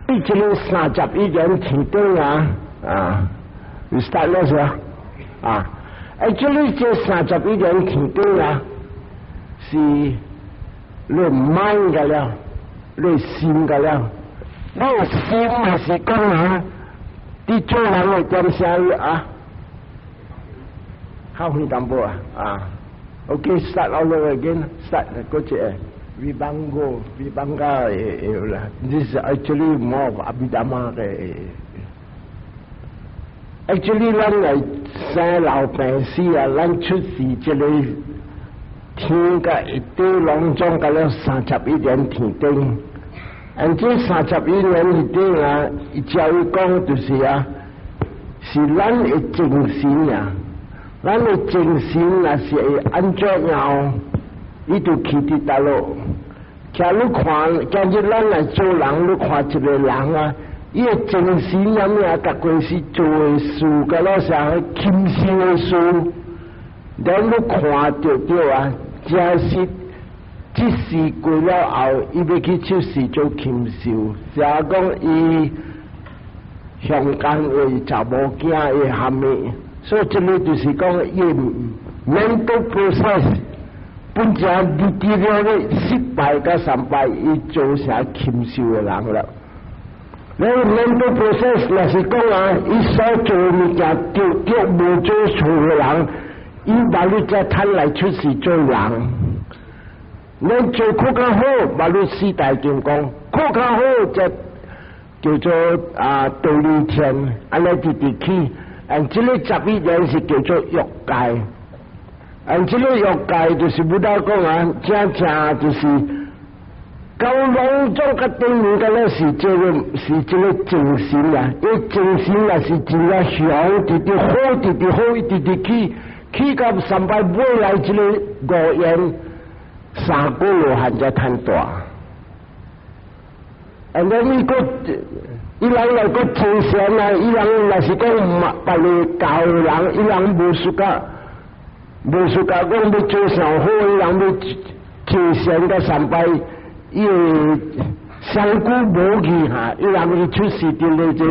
你這个三十一緣天頂啊，啊，你 start 了是吧？啊，actually 這三十一緣天頂啊，是你 mind 個了，你心個了，你心還是講啊，你做人會點寫啊？較遠淡薄啊，啊，OK，start all over again，start 嗰隻。Vibhango, Vibhanga 啦，this is actually more of Abhidhamma 嘅。Actually，咱來生老病死啊，咱出世這个天甲一堆攏總甲了三十一緣天頂。and 這三十一緣天頂啊，伊照伊講就是啊，是咱的精神啊，咱的精神若是會按怎樣？伊就去佇佗落，徛你看，今日咱來做人，你看一個人啊，伊的精神啥物啊，逐過是做的事，甲了啥禽獸的事，咱你看著對啊，真是這世過了後，伊欲去出世做禽獸，是講伊鄉間話查某囝的蝦米，所以這个就是講伊 mental process。本正你佇了咧失敗佮三敗，伊做成禽獸的人了。你 mental process 若是講啊，伊所做物件對對無做錯的人，伊把你才趁來出世做人。你做較較好，把你四大金剛，較較好則叫做啊忉利天，按呢直直去。and 這个十一緣是叫做欲界。and 這个欲界就是 Buddha 講啊，正正就是到攏總較頂面個咧是這个是這个精神啊，因為精神啊是真正強，直直好，直直好，直直去去到三擺尾來這个五緣三果羅漢才趁大。and then 伊閣伊人來閣精神啊，伊人若是講別个教的人，伊人無輸甲。無說講欲做上好，伊人欲做善個三擺，伊會身軀無去哈，伊人去出世佇咧這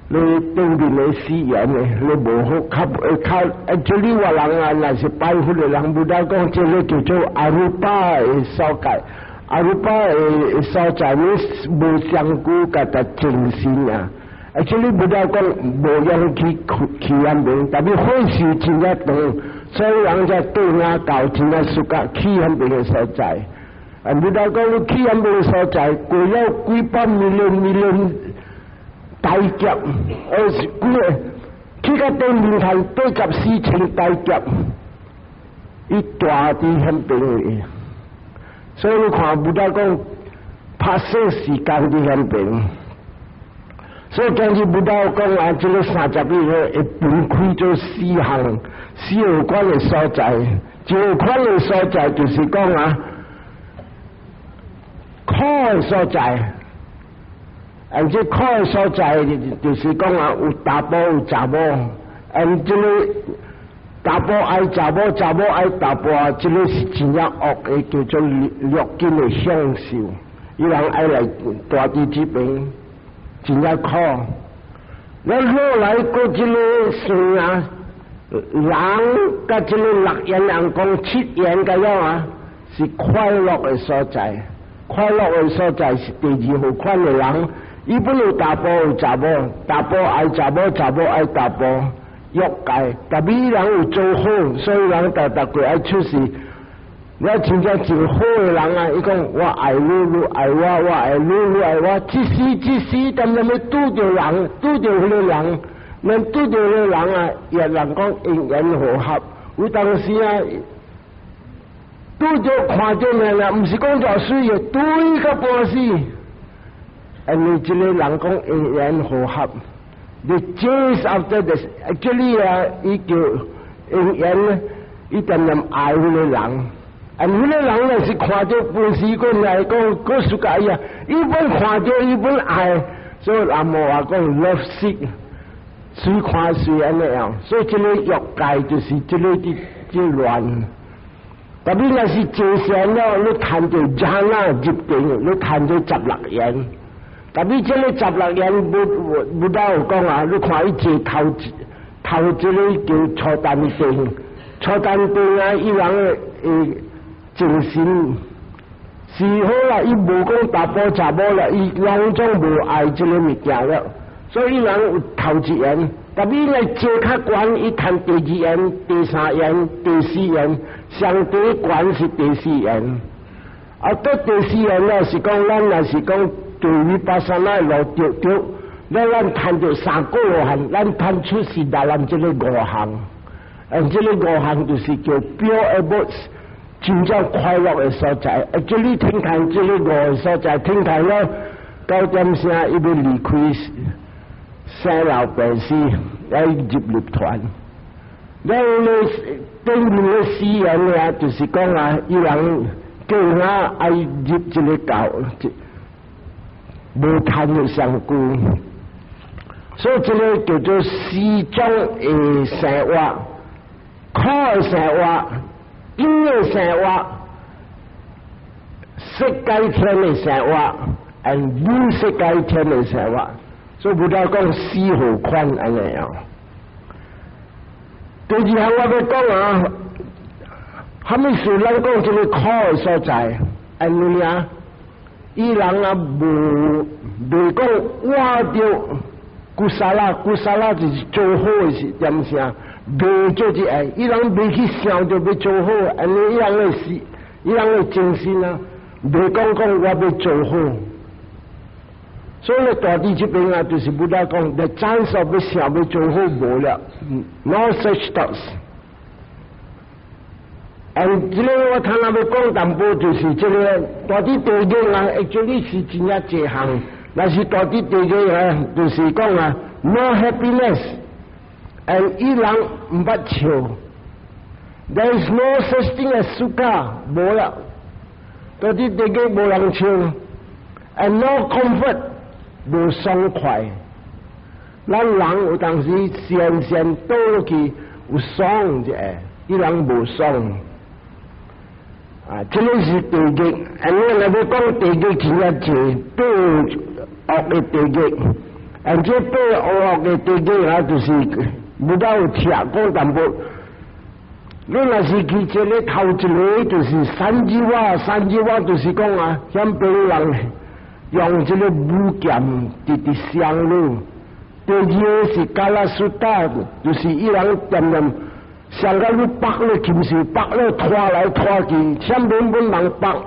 咧頂面的四緣的，咧無好較較，這裡話人啊，若是拜佛的人，Buddha 講這个叫做 arupa 的所在，arupa 的所在，你無身軀佮佮精神啊。啊，這裡 Buddha 講無用去去遐邊，但是歲數真正長，所以人才對啊到真正暑假去遐邊的所在。啊，Buddha 講你去遐邊的所在，過了幾百 million million 大劫，而是幾個去到頂面頭84千大劫，伊大佇遐邊的。所以你看 Buddha 講拍攝時間佇遐邊。所以今日 Buddha 講啊，這个三十一個會分開做四項，四個款的所在。一個款的所在就是講啊，苦的所在。and 這苦的所在就是講啊，有查埔有查某，and 這个查埔愛查某，查某愛查埔，這个是真正惡的，叫做六根的享受。伊人愛來蹛佇這邊。真正苦，咱落來過這个生啊，人佮這个六緣人講七緣個樣啊，是快樂的所在。快樂的所在是第二號款的人，伊本有查埔有查某，查埔愛查某，查某愛查埔，欲界，但伊人有做好，所以人逐逐個愛出世。我真正真好的人啊！伊講我愛你，你愛我，我愛你，你愛我。一時一時，當咱欲拄著人，拄著彼个人，咱拄著彼个人啊，也人講因緣和合。有當時啊，拄著看著面啊，毋是講偌媠的，對到半死。因為這个人講因緣和合，the chase after this，這裡啊，伊叫因緣呢，伊恬恬愛彼个人。啊！彼个人若是看著本時個來講，閣輸甲伊啊！伊本看著伊本愛，所以人無話講 love sick，媠看媠按呢樣。所以這个欲界就是這个佇這亂。特別若是坐禪了，你趁著 jhana 入定，你趁著十六緣，但是這个十六緣 Buddha 有講啊，你看伊坐頭頭這个叫初禪定，初禪定啊，伊人的精神是好啦，伊無講查埔查某啦，伊攏總無愛這个物件了，所以伊人有頭一緣。但伊來坐較懸，伊趁第二緣、第三緣、第四緣，上第懸是第四緣。啊，到第四緣了是講，咱若是講對 vipassana 路著著，咱咱趁著三果羅漢，咱趁出世達咱這个五項，這个五項就是叫 pure abodes，真正快樂的所在。啊，這裡聽看這个五个所在，聽看了九點聲，伊欲離開生老病死，來入涅槃。咱咧頂面的四緣咧，就是講啊，伊人叫我愛入這个教，無貪的相顧。所以這个叫做四種的生活，苦的生活，陰的生活，色界天的生活，and 無色界天的生活。所以 Buddha 講四號款按呢樣。第二項我欲講啊，蝦米事咱講這个苦的所在，因為啊，伊人啊無袂講活著 kusala，kusala 就是做好的事，點聲？袂做這個，伊人袂去想著欲做好，按呢伊人的事，伊人的精神啊，袂講講我欲做好。所以大地這邊啊，就是 Buddha 講，the chance of 欲想欲做好無了，no such thoughts。And 這个我頭仔欲講淡薄，就是這个大地地獄啊，actually 是真正濟項，但是大地地獄啊，就是講啊，no happiness，and 伊人毋捌笑，there is no such thing as sukha，無啦，大地地獄無人笑，and no comfort，無爽快。咱人有當時閒閒倒落去有爽者，伊人無爽。啊，這个是地獄，按呢若欲講地獄真正濟，八惡的地獄，按這八惡的地獄啊，就是 Buddha 有聽講淡薄。你若是去這个頭一个，就是 Sanjiva，Sanjiva 就是講啊，遐邊人用這个武劍直直傷你。第二个是 Kala Sutta，就是伊人恬恬。上個你縛咧，禽獸縛咧拖來拖去，啥物本人縛，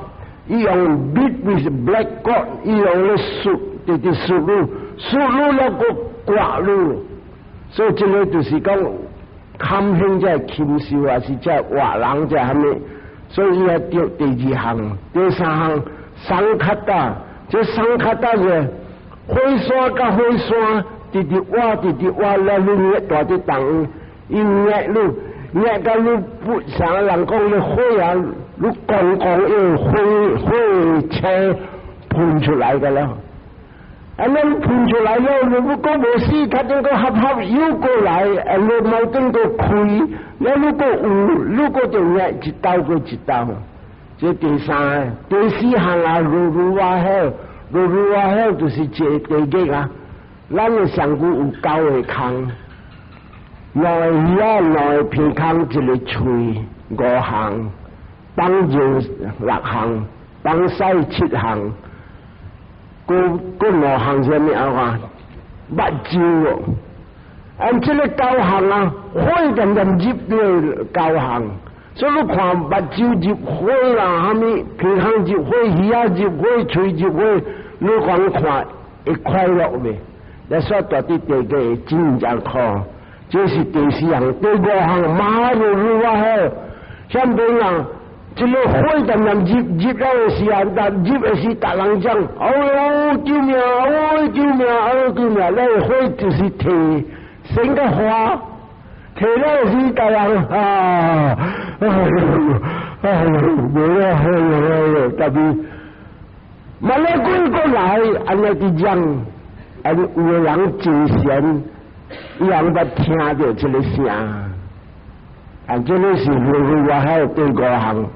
伊用 beat with black cord，伊用咧束，直直束你，束你了閣割你，所以這个就是講堪興這禽獸，還是這活人這蝦米，所以伊愛著第二項、第三項，Sankhata，這 sankhata 是火山佮火山，直直挖，直直挖了，你捏大啲動，伊捏你。捏甲你不像人講你火啊，你講講用火火車噴出來個了。啊，你噴出來了，你如果無死，他這個合合又過來，啊，你矛盾個開，你如果有，如果就捏一刀過一刀。這第三、第四項啊，Rurava hell，Rurava hell 就是這地獄啊。咱的上古有九个空。兩个魚仔，兩个鼻孔，一个喙，五項，放尿六項，放屎七項，閣閣五項啥物啊？目睭哦，按這个九項啊，火恬恬入了九項，所以你看目睭入火啦，蝦米鼻孔入火，耳仔入火，喙入火，你講看會快樂袂？你說大佇地獄真正苦。這是第四項，第五項 Maharurava hell，啥物人？這个火恬恬入入了的時候，但入的時，逐人講：哎喲，救命！哎，救命！哎，救命！那个火就是提生個花，提了時，逐人啊，哎喲，哎喲，無了，哎喲，哎喲，特別，嘛咧鬼過來，按呢佇講，按有的人真善。伊人捌聽著這个聲，啊，這个是 Rurava hell 第五項。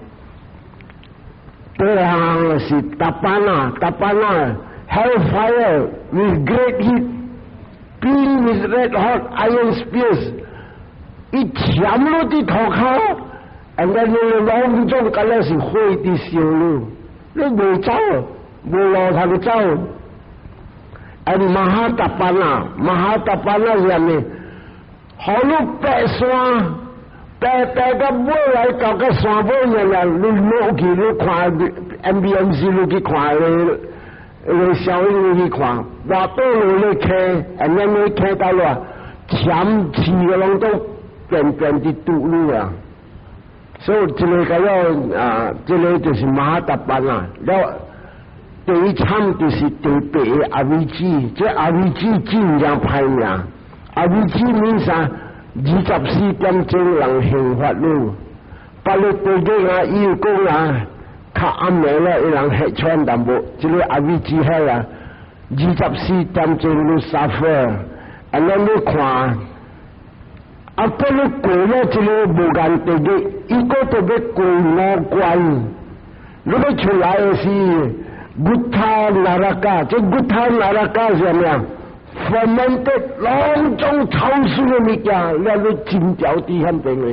第六項是 Tapana，Tapana， Hellfire with great heat, being with red hot iron spears，伊澹落佇塗跤，and then 你攏總敢若是火佇燒你，你袂走，無路通走。And Mahatapana，Mahatapana 是啥物？予你爬山，爬爬到尾來到個山尾爾，你落去你看 MBMC 你去看個。個小英你去看，活倒落咧溪，and then 你溪到落，澹刺個攏都變變佇肚裡啊。所以這个個了啊，這个就是 Mahatapana。了，第一慘就是第八个阿維子，這阿維子真正歹命。阿維子免啥？24點鐘人刑罰你，別个地獄啊，伊有講啊。較暗暝咧，伊人血穿淡薄，這个阿維子遐啊，24點鐘你 suffer，按呢你看，啊，過你過了這个無間地獄，伊閣特別過五關，你欲出來的是 Guttha Naraka，這 Guttha Naraka 是啥物啊？Fermented 攏總臭死的物件，了你真條佇遐邊的。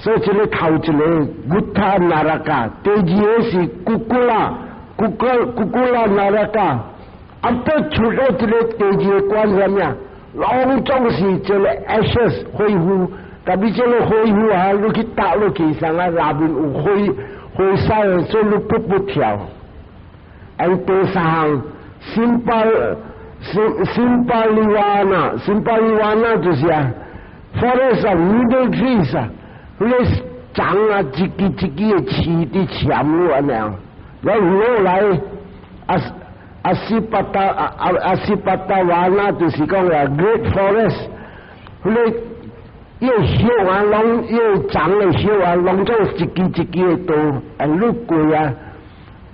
所以這个頭一个 Guttha Naraka，第二个是 Kukula，Kukula Naraka，啊，不出了這个第二個關啥物啊？攏總是這个 ashes 灰灰，特別這个灰灰啊，你去搭落去上啊，內面有灰灰色，所以你噗噗跳。and 第三項，Simpalivana，Simpalivana 就是啊，forest of needle trees 啊。彼个長啊，一支一支的刺佇澹落按呢，然後落來阿 Asipata 阿阿 Asipatavana 就是講啊，great forest，彼个伊个葉啊，攏伊个長的葉啊，攏做一支一支的刀，啊，你過啊，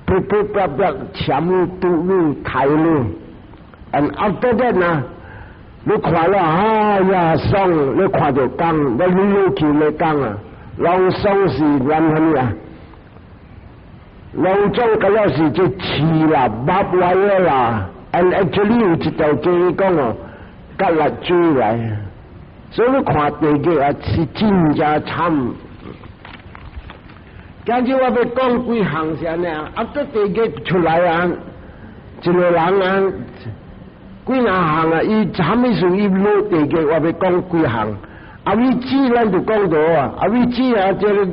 噗噗啪啪澹你堵你刣你，and after that 啊，你看了，哎呀，爽！你看著工，你落去咧工啊，攏爽是咱啥物啊？攏總敢若是這刺啦、barbed wire 啦，and actually 有一條經講哦，甲落水來，所以你看地獄啊，是真正慘。今日我欲講幾項是按呢啊，這地獄出來啊，一个人啊。幾若項啊！伊啥物事伊落地獄，我欲講幾項。阿維子咱就講到啊，阿維子啊，這个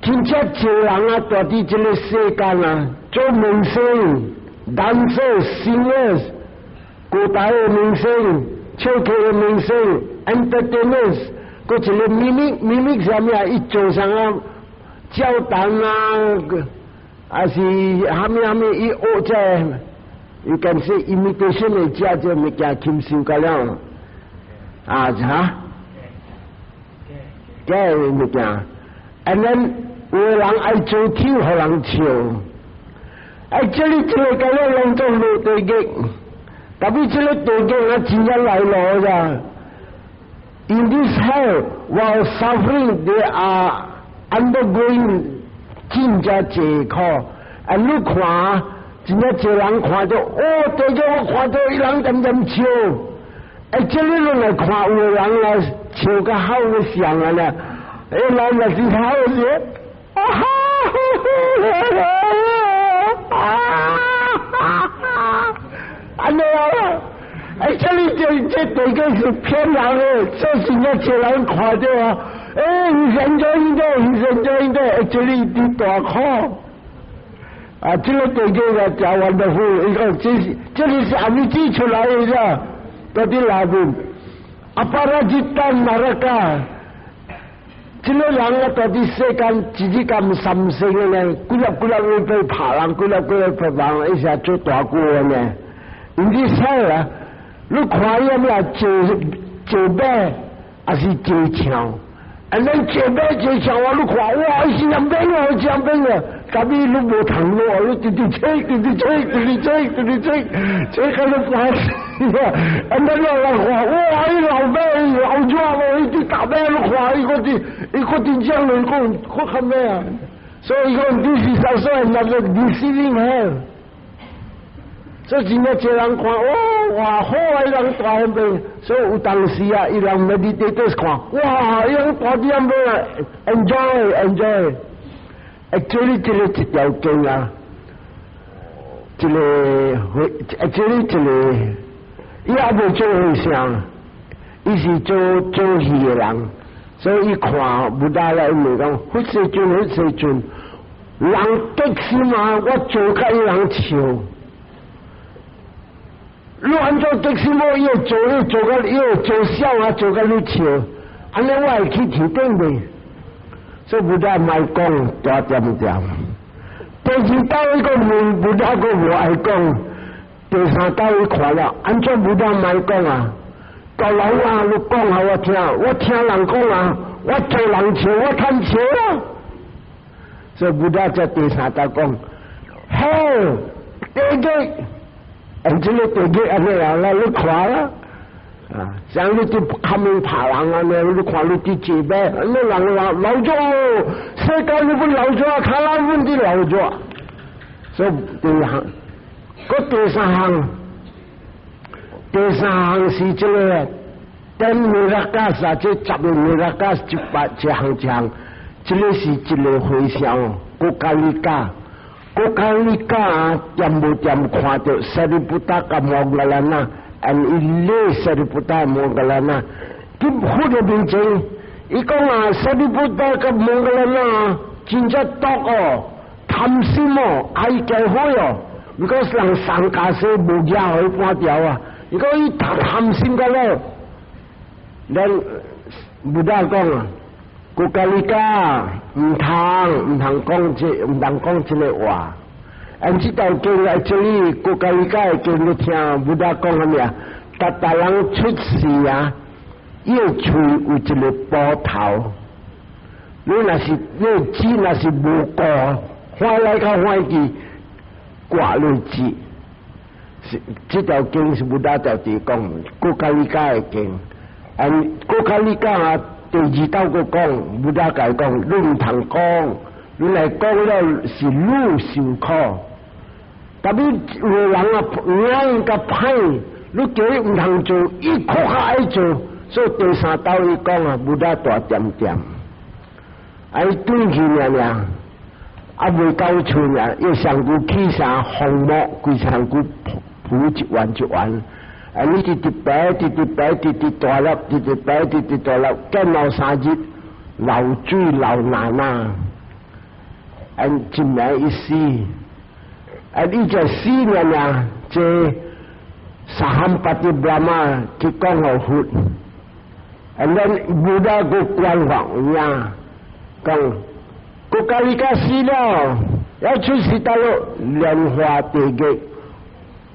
真正濟人啊，蹛佇這个世間啊，做明星、dancer、singers、歌台的明星、唱歌的明星、entertainers，閣一个 mimic，mimic 啥物啊？伊做啥啊？教堂啊！還是蝦米蝦米，伊學這，you can say imitation 的食這物件，禽獸個了，啊哈，假的物件，and then 有的人愛做手，予人笑，哎，這裡這个個了攏總落地獄，特別這个地獄啊，真正來路咋？In this hell, while suffering, they are undergoing 真正濟苦，啊！你看，真正濟人看著，哦，地獄我看著伊人漸漸笑，哎，這裡攏來看有的人來笑甲好的像啊咧，哎，人若是好是，啊哈，啊哈哈，按呢啊，哎，這裡這地獄是騙人的，這是真濟人看著啊。欸，伊 enjoying 的，伊 enjoying 的，actually 佇大苦。啊，這个地獄啊，真 wonderful，伊講這是這裡是阿彌指出來的咋？到底哪邊？Aparajita Naraka，這个人啊，蹛佇世間一日咁三生的呢，幾粒幾粒被拍人，幾粒幾粒拍人，一下做大官呢。因此說啊，你看伊咩坐坐馬，還是坐象？啊，咱坐馬坐象啊，你看哇，伊是人馬哦，是人馬哦，特別你無通落，你直直吹，直直吹，直直吹，直直吹，吹到你發死啊！啊，咱老人看，哇，伊老馬老怎無？伊直踏馬，你看伊閣直，伊閣真正來講，閣較咩啊？所以講 this is also another deceiving hell。所以真正濟人看，哦，哇，好啊！伊人蹛彼邊，所以有當時啊，伊人 meditators 看，哇，伊人蹛佇遐邊啊，enjoy enjoy。Actually，這个一條經啊，這个會，actually 這个，伊猶未做和尚，伊是做做戲的人，所以伊看 Buddha 來，伊問講，佛世尊，佛世尊，人激心啊，我做甲伊人笑。你按怎激心無？伊會做，伊做甲，伊會做笑啊，做甲你笑，按呢我會去天頂未？所以 Buddha 莫講大點點。第二道伊閣問 Buddha 閣無愛講，第三道伊看了，按怎 Buddha 莫講啊？高老啊，你講予我聽，我聽人講啊，我做人笑，我貪笑啊。所以 Buddha 在第三道講，嘿，地獄。按這个地獄按呢啊，來你看啦，啊，像你佇看面拍人按呢，你看你佇這邊，你人老老咗，世間你不老咗，卡拉阮佇老咗，所以第二項，閣第三項，第三項是這个 ten narakas 啊，這十个 narakas 一百一項一項，這个是一个和尚，國加利加。國加利加啊，恬無恬看著 Sariputta 佮 Moggallana，and 伊禮 Sariputta Moggallana，佇佛的面前，伊講啊，Sariputta 佮 Moggallana 真正毒哦，貪心哦，愛結火哦，如果人上家說無額予伊搬掉啊，伊講伊貪心個了，咱 Buddha 講啊。國加利加毋通毋通講這毋通講這个話，按這條經來這裡國加利加的經你聽，Buddha 講啥物啊？逐逐人出世啊，伊的喙有一个寶頭，你若是你的舌若是無顧，歡來較歡去，掛落舌。是這條經是 Buddha 條佇講，國加利加的經，按國加利加啊。第二道閣講，Buddha 共伊講，你毋通講，你來講了是汝受苦。特別有人啊，硬佮歹，你叫伊毋通做，伊閣較愛做，所以第三道伊講啊，Buddha 大恬恬，啊伊轉去爾爾，啊未到厝爾，伊身軀起啥風膜，規身軀浮一圓一圓。啊！你直直白，直直白，直直大粒，直直白，直直大粒，見老三日流水流難啊！啊，一暝伊死，啊！伊就死了爾，這 Sahampati Brahma 去講予佛，啊！咱 Buddha 閣關懷有影，講國家你家死了，要出世到了蓮華地獄。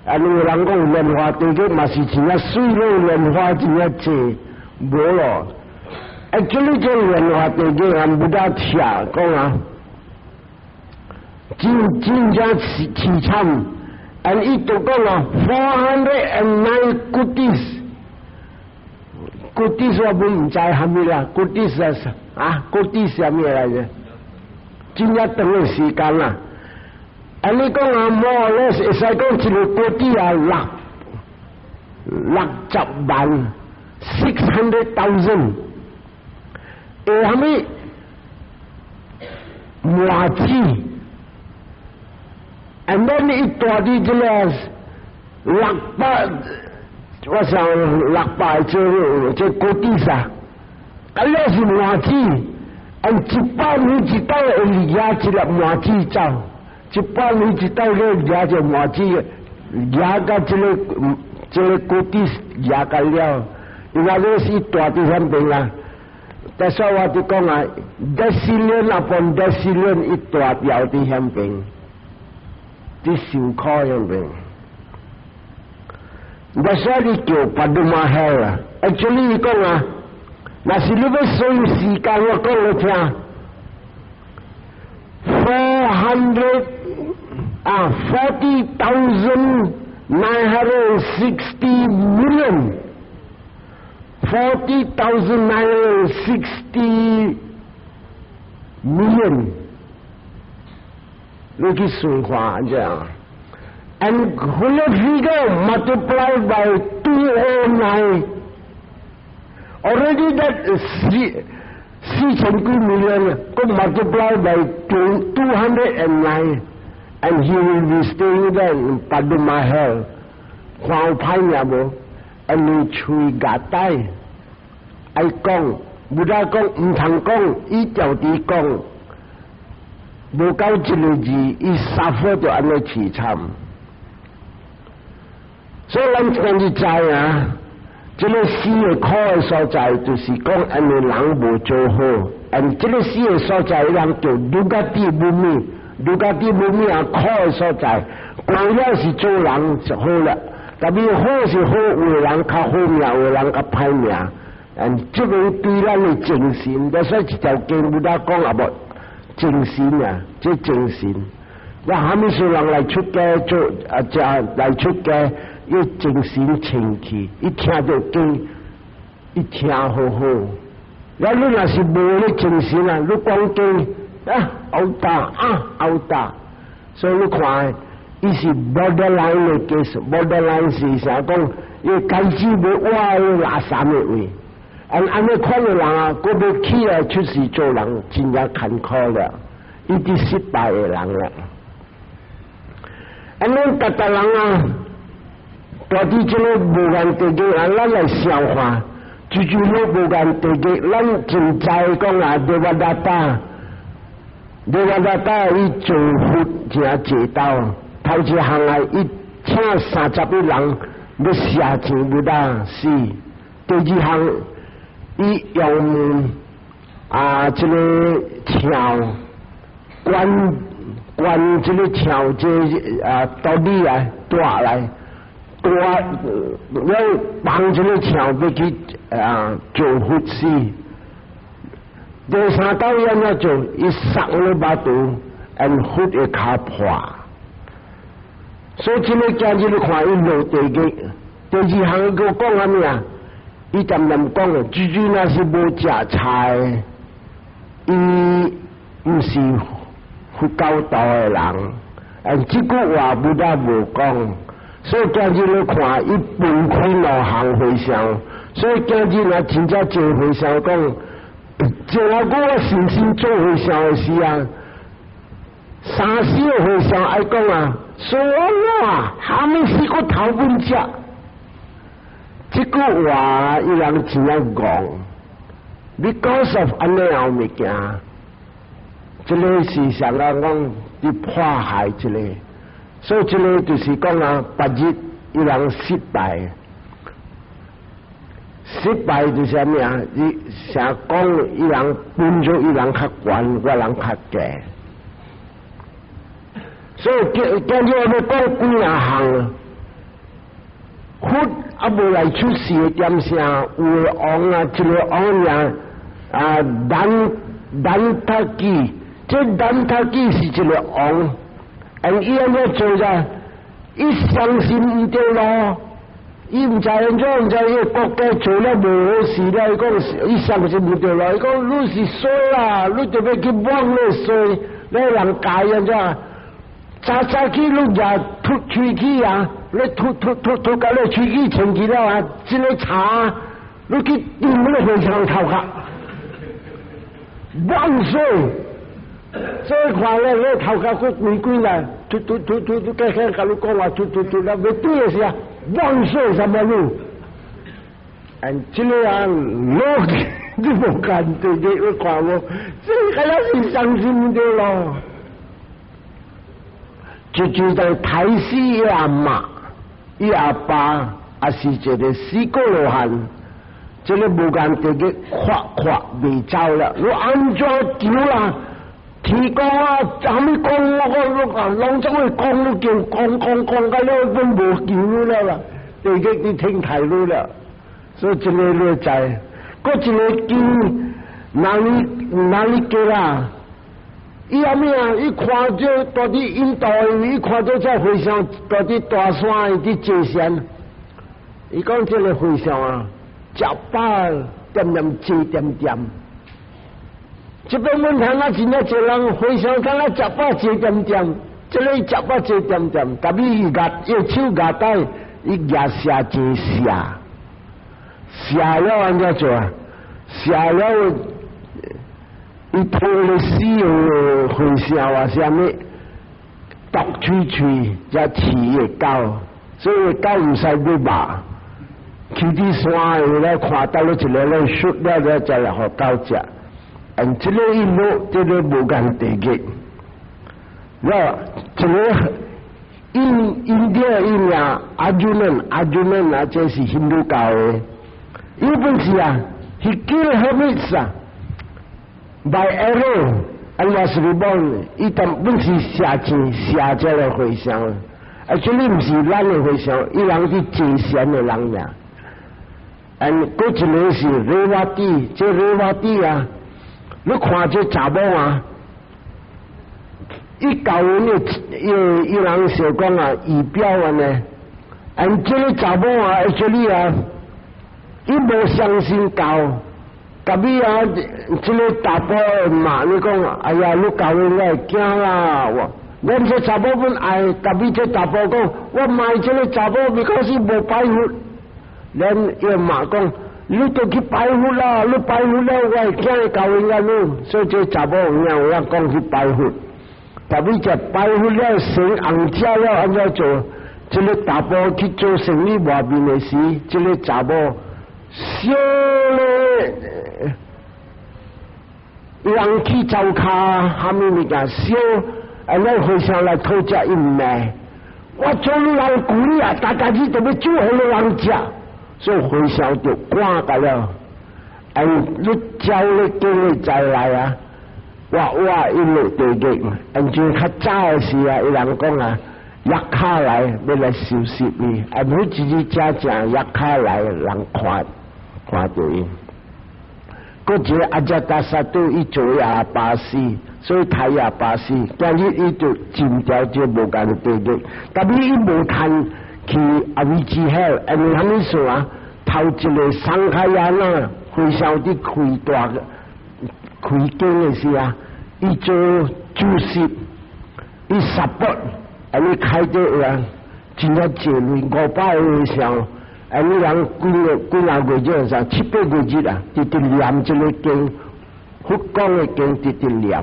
啊！有人講蓮華地獄嘛是真正水咯，蓮花真正濟，無咯。Actually 這蓮華地獄啊，Buddha 聽講啊，真真正凄慘。And 伊就講啊，409 kutis，kutis 我本毋知蝦米啦，kutis 啊，kutis 啥物來著？真正長的時間啦。啊！你講啊，more or less 會使講一个 kuti 啊，六十萬，600,000，會蝦米？麻子，and then 伊蹛佇這个六百，我想六百這這 kuti 啥？啊，了是麻子，按100年一擺會掠一粒麻子走。100年一擺咧掠隻麻子，掠到這个這个 kuti 掠到了，因為你是蹛佇遐邊啊。但是我就講啊，decillion upon decillion 伊蹛掉佇遐邊，佇受苦遐邊。但是你叫 Paduma hell 啊，actually 伊講啊，若是你欲算時間，我講你聽，400 啊，40,960 million。 40,960 million 你去算看這樣。And when the figure multiply by 209, already that 四千幾 million, 閣 multiply by 209, and he will be staying there in Paduma hell. 看有歹命無？因為喙牙帶愛講，Buddha 講毋通講，伊條佇講，無夠一个字，伊 suffer 就按呢淒慘。所以咱今日知啊，這个死的苦的所在，就是講因為人無做好，and 這个死的所在，人叫 Dugati bhumi，Dugati bhumi 啊苦的所在，過了是做人就好了。特別好是好，有的人較好命，有的人較歹命。嗯，這個對咱的精神，所以一條經 Buddha 講啊無精神啊，這精神。我蝦米事人來出家做啊？這來出家，伊精神清氣，一聽著經，一聽好好。那你若是無咧精神啊，你講經啊，嘔打啊，嘔打，所以你看，伊是 borderline 的 case，borderline 是啥講？伊開始欲挖垃圾的位，按按呢款的人啊，閣欲起來出世做人，真正艱苦了，伊佇失敗的人了。按咱逐逐人啊，住佇這个無間地獄啊，咱來消化，就就咧無間地獄，咱真知講啊，Devadatta，Devadatta 伊做佛誠濟道。頭一項啊，伊請31人欲挾錢 Buddha 死。第二項，伊用啊這个撨灌灌這个撨這啊道理啊帶來帶了幫這个撨欲去啊做佛事。第三道伊按怎做？伊捒咧腹肚，and 佛的跤破。所以這个今日你看伊落地獄，第二項伊閣講啥物啊？伊恬恬講的，豬豬若是無食菜，伊毋是佛教徒的人。啊，這句話 Buddha 無講，所以今日你看伊分開兩項回向，所以今日若真正做回向講，這我我信心做回向的時啊，三世的回向愛講啊。說我蝦米死閣頭本食？這句話伊人真正講，because of 按呢樣物件，這个是上個講佇破壞這个，所以這个就是講啊，別日伊人失敗，失敗就是啥物啊？伊成講伊人分數伊人較懸，我人較低。所以今今日我欲講幾若項，佛猶無來出世的點聲，有个王啊，一个王名啊，難難陀記，這難陀記是一个王，and 伊按怎做者？伊相信毋對路，伊毋知按怎，毋知伊个國家做了無好事了，伊講伊相信毋對路，伊講你是衰啦，你就欲去摸咧衰，你人教按怎？早早起你也吐喙齒啊，你吐吐吐吐到你喙齒清氣了啊，這个茶你去掂那个和尚頭殼，萬歲！所以看咧，你頭殼閣規規來，吐吐吐吐吐，計計共你講話，吐吐吐，了欲對的時啊，萬歲什麼路？嗯，這个啊，落你無間對你你看無？這個敢是相信對咯。就就在太師伊阿媽、伊阿爸，也是一个四果羅漢，這个無間地獄跨跨袂走了，你按怎求啦？天公啊，啥物公我講我攏總會講你叫講講講到了都無求你了啦，地獄你聽太你了，所以這个你知，閣一个經哪裡哪裡叫啦？伊啥物啊？伊看著住佇印度，伊看著這和尚住佇大山佇坐禪。伊講這个和尚啊，食飽恬恬坐恬恬，這邊問題那真正濟人非常敢若食飽坐恬恬，這个食飽坐恬恬，但伊舉伊手舉底，伊舉射箭射，射了按怎做啊？射了，伊吐咧死的和尚啊，啥物？毒喙喙才飼伊的狗，所以狗毋使欲肉。去佇山下咧看到了一个咧術了了，才來予狗食。嗯，這个一路這个無間地獄。了，這个印印度伊名 Arjuna，Arjuna 啊，這是印度教的。伊本是啊，he kill hermits 啊，by arrow。啊，was reborn，伊當本是射箭射這个和尚，啊，這裡毋是咱的和尚，伊人佇坐禪的人爾。嗯，閣一个是 Revati，這 Revati 啊，你看這查某啊，伊舊年的伊伊人想講啊，儀表按呢，嗯，這个查某啊，這裡啊，伊無相信教。特別啊，這个查埔罵你講，哎呀，你教我會驚啦！我，阮這查某本愛，特別這查埔講，我賣這个查某，because 無拜佛。咱伊媽講，你都去拜佛啦，你拜佛了，我會驚教人家你，所以這查某有影有影講去拜佛。特別這拜佛了，成紅食了，按怎做？這个查埔去做生意外面的時，這个查某燒咧。人去灶跤，蝦米物件燒，啊，咱和尚來討食伊毋賣。我做你人鼓勵啊，大家去都欲煮予你人食，所以和尚就趕甲了。哎，你照咧經歷再來啊，哇哇一路地獄，按就較早的時啊，伊人講啊，yakkhā 來欲來收拾伊，啊，每一日正正 yakkhā 來人看看著伊。閣一个 Ajātasattu 伊做哑巴死，所以太啞巴死。今日伊就進掉這無間地獄，但是伊無趁去阿彌之後，因為蝦米事啊？頭一个 Sangayana，和尚佇開大開經的時啊，伊做主席，伊 support，按呢開這人真正濟鐳500個和尚。按呢人幾個幾若個月上七八個月啊，直直念這个經，佛講的經直直念。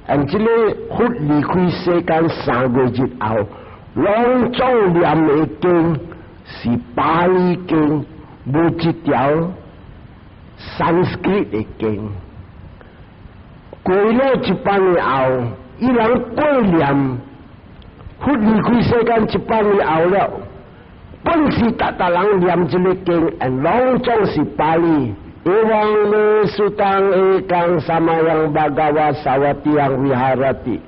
按這个佛離開世間3個月後，攏總念的經是巴利經，無一條 Sanskrit 的經。過了100年後，伊人過念佛離開世間一百年後了。本是逐逐人念這个經，攏總是巴利。Evaṃ me sutaṃ ekaṃ samayaṃ bhagavā sāvatthiyāṃ viharati。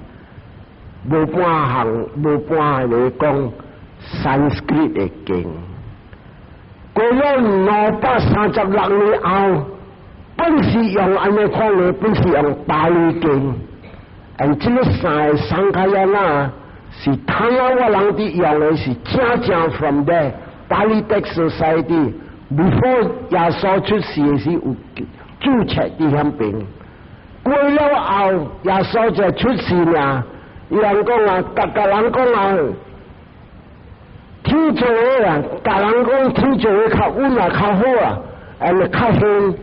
無半項，無半個講 Sanskrit 的經。過了236年後，本是用按呢款的，本是用巴利經。但這个三个 Sangayana 是唐我人佇用的是正正 from there Pali Text Society before 耶穌出世的時有註冊佇遐邊。過了後耶穌就出世爾，伊人講啊，逐個人講啊，天做的啊，逐人講天做的較穩啊，較好啊，and 較興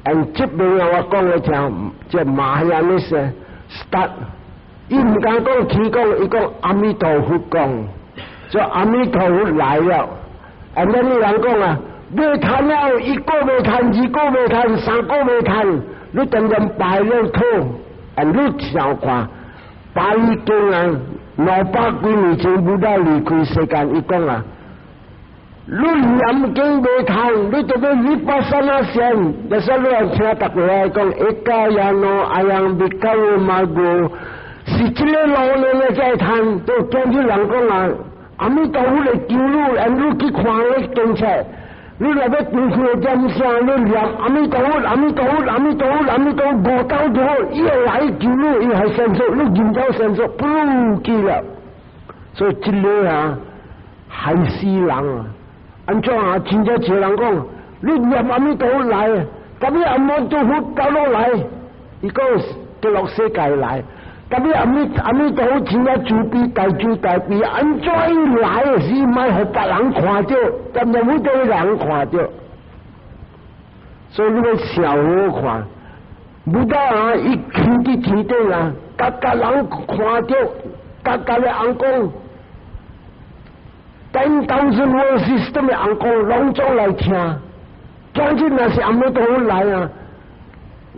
，and 這邊啊，我講的聽，這 Mahayana start。伊毋敢講天講，伊講阿彌陀佛講，所以阿彌陀佛來了。啊，咱人講啊，袂趁了，一個袂趁，二個袂趁，三個袂趁，你當然拜了土，啊，你想看，巴利經啊，200幾年前 Buddha 離開世間，伊講啊，你念經袂趁，你就欲 vipassanā 先，但是你聽逐個來講，ekāyano ayaṃ bhikkhave maggo。是這个路呢，你才會趁，都今日人講啊，阿彌陀佛來救你，按你去看咧經冊，你若欲丟去點聲，你念阿彌陀佛，阿彌陀佛，阿彌陀佛，阿彌陀佛，五道就好，伊會來救你，伊還神速，你認走神速，不記了。所以這个啊，害死人啊！按怎啊？真正濟人講，你念阿彌陀佛來，咁你阿彌陀佛掉落來。伊講極樂世界來，特別阿彌陀佛真正慈悲大慈大悲，按怎伊來的時，莫予別人看著，但係每個人看著，所以你欲想好看，Buddha 啊，伊徛佇天頂啊，逐逐人看著，逐逐个尪公，10,000 world system 的尪公攏總來聽，總之若是阿彌陀佛來啊，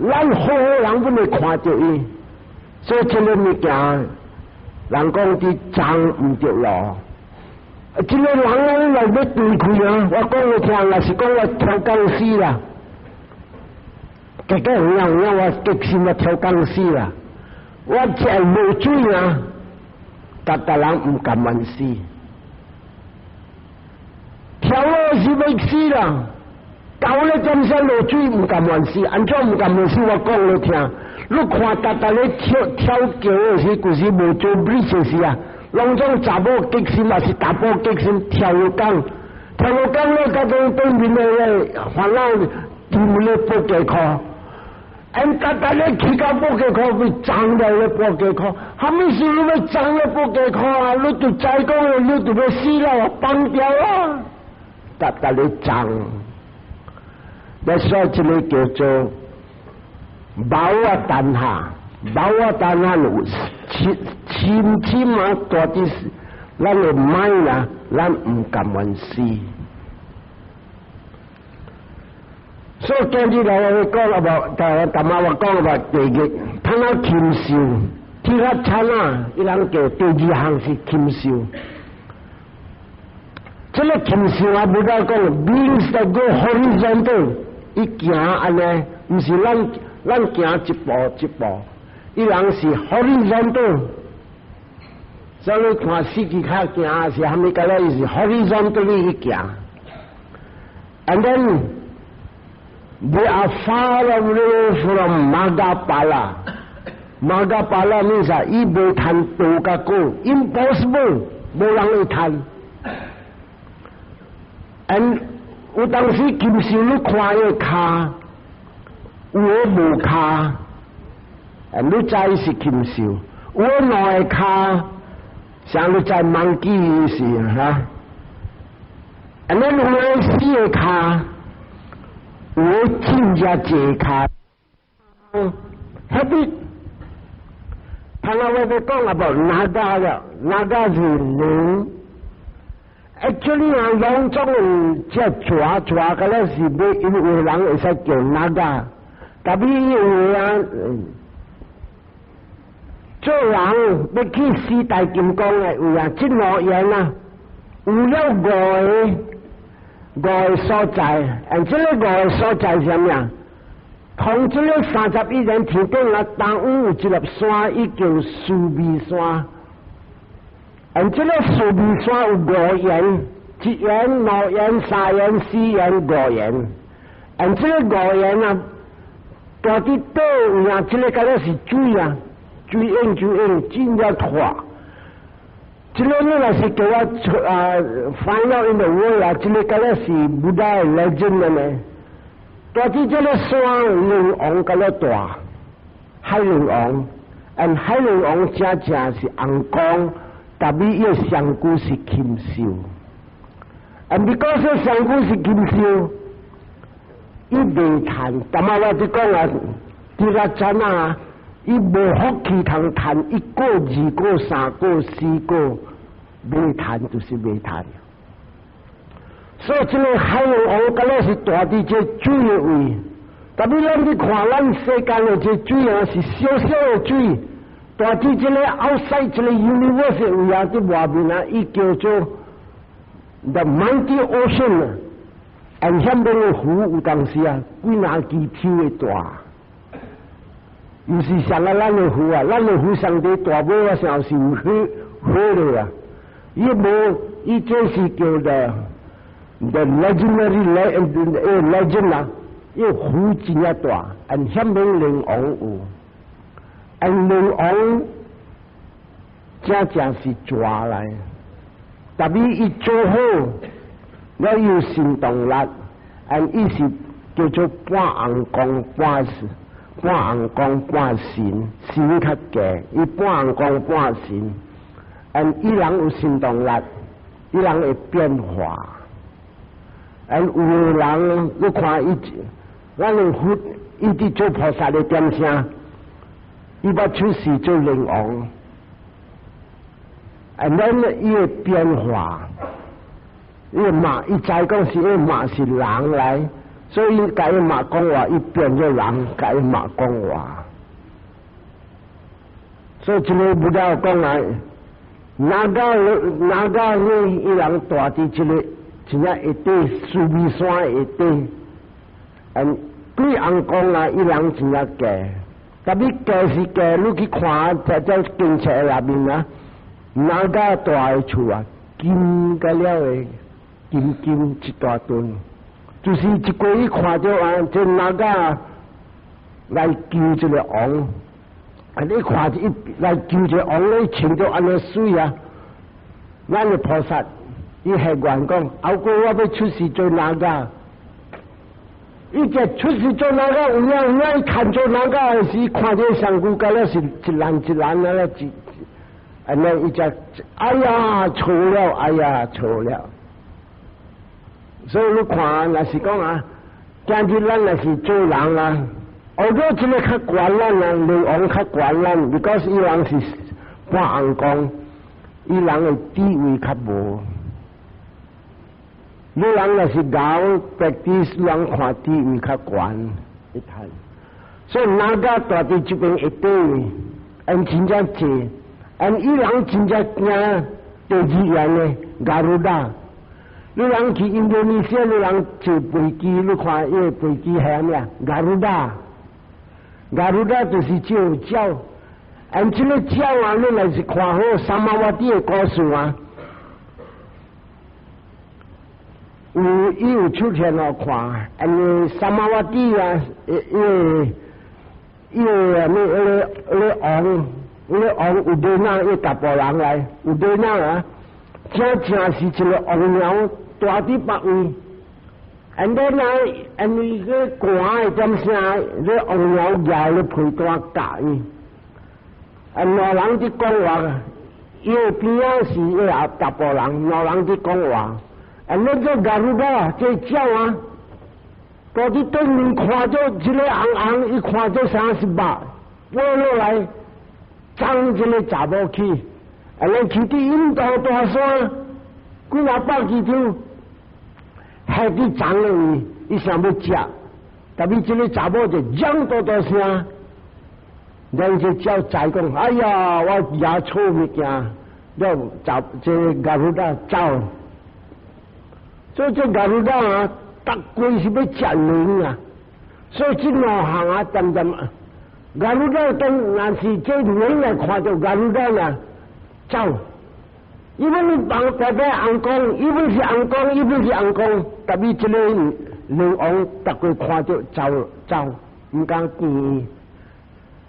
咱好好人本會看著伊，所以這個物件，人講佇爭毋著路。這個人來欲斷開啊！我講予聽，若是講我跳鋼絲啦，結果有影有影，我激心我跳鋼絲啦，我食無水啊，逐逐人毋甘願死，跳落是欲死啦。到咧點先落水毋甘願死，按怎毋甘願死？我講予聽，你看逐逐咧跳跳橋的時，舊時無做 bridge 時啊，攏總查某激心，抑是查埔激心跳落江，跳落江咧，甲對對面的咧煩惱對面咧布袋箍，𪜶逐逐咧去到布袋箍被髒了咧布袋箍，啥物事你欲髒咧布袋箍啊？你就知講你就欲死了，放掉啊！逐逐咧髒。所以這個叫做 bhava tanha，bhava tanha 有深深深啊，大佇咱的 mind 啊，咱毋甘願死。所以今日來我講啊無，但但媽我講啊無，第二，通啊禽獸，tiracchāna，伊人叫第二項是禽獸。這個禽獸啊，Buddha 講，beings that go horizontal，伊行按呢，毋是咱行一步一步，伊人是 horizontal。所以你看四肢跤行是蝦米個咧？伊是 horizontally 去行。And then they are far away from Maggaphala。Maggaphala means 啊，伊無趁道共果，impossible，無人會趁。And 有當時禽獸你看伊跤，有的無跤，你知是禽獸；有的兩個跤，像你知 monkey 是哈。And then 有的四個跤，有的真正濟跤，happy。頭先我欲講啊，無 Naga 了，Naga 是龍。Actually 啊，攏總這蛇蛇個咧是欲，因為有人會使叫 Naga，特別有啊，做人欲去四大金剛的位啊，這五緣啊，有了五個所在，and 這个五個所在是啥物啊？同這个31層天頂啊，東方有一粒山，伊叫須彌山。and 這个須彌山有五緣，一緣、兩緣、三緣、四緣、五緣。and 這个五緣啊，蹛佇底位啊，這个敢若是水啊，水湧水湧，真正大。這个你若是叫我啊，find out in the world 啊，這个敢若是 Buddha legend 的呢。蹛佇這个山龍王敢若大，海龍王，and 海龍王真正是尪公。特別伊个上姑是禽獸，and because 上姑是禽獸，伊袂趁，但嘛我佇講啊，tiracchāna 啊，伊無福氣通趁一果、二果、三果、四果，袂趁就是袂趁。所以這个海龍王敢若是蹛佇這水的位，特別咱去看咱世間的這水啊，是小小的水。蹛佇這个 outside 這个 universe 位啊，佇外面啊，伊叫做 the mighty ocean 啊，and 遐邊的湖有當時啊，幾若支手的大，毋是像啊咱的湖啊，咱的湖上帝大尾啊，上是有火火的啊，伊無，伊這是叫做 the legendary legend 啊，伊湖真正大，and 遐邊龍王有。and 龍王真正是蛇來，特別伊做好，了有行動力，and 伊是叫做半尪公半是半尪公半神，神較低，伊半尪公半神，and 伊人有行動力，伊人會變化。and 有的人你看伊，咱的佛伊佇做菩薩的點聲，伊捌出世做靈王，and 咱伊會變化，伊嘛伊知講是伊嘛是人來，所以共伊媽講話，伊變做人，共伊媽講話。所以這个 Buddha 講啊，Naga Naga 呢，伊人蹛佇這个真正下底須彌山下底，嗯，幾尪公啊，伊人真正假，特別假是假，你去看在這經冊內面啊，Naga 蹛的厝啊，金甲了的，金金一大頓，就是一過去看著啊，這 Naga 來救這个王。啊！你看一來救這王，你穿著按呢媠啊！咱的菩薩，伊還願講，後過我欲出世做 Naga？伊這出世做 Naga？有影有影，伊看做 Naga 的時，看這身軀，敢若是一爛一爛啊！一，按呢伊才，哎呀錯了，哎呀錯了。所以你看，若是講啊，今日咱若是做人啊。學咗這个較懸咱啊，靈王較懸咱，because 伊人是半尪公，伊人的地位較無。你人若是𠢕 practice，人看地位較懸一睇。所以 Naga 蹛佇這邊一對，𪜶真正濟，𪜶伊人真正驚第二樣呢，Garuda。你人去印度尼西亞，你人坐飛機，你看伊个飛機係啥物啊？Garuda。Garuda 就是這個鳥，按這個鳥啊，你若是看好三摩瓦蒂的故事啊，有伊有出現予看，按三摩瓦蒂啊，伊伊個咩？彼個王，彼個王有對那伊查埔人來，有對那啊，真正是一个王鳥蹛佇別位。and then 啊，and 伊個寒的點聲，這王鳥舉咧皮帶咬伊。啊，兩人佇講話，伊的邊仔是伊個查埔人，兩人佇講話。啊，你這 Garuda 這鳥啊，蹛佇對面看著這个紅紅，伊看著啥是肉，飛落來，衝這个查某去。啊，咱去佇印度大山，幾若百幾張。還佇鬃的位，伊想欲食，但是這个查某就嚷大大聲，咱這鳥知講，哎呀，我掠錯物件，了查這 Garuda 走，所以這 Garuda 啊，逐規是欲食人啊，所以這兩項啊，漸漸 Garuda 當若是這人來看著 Garuda 啊，走。因為你幫代表尪公，伊本是尪公，伊本是尪公，特別這个靈王逐個看著走走，毋敢見。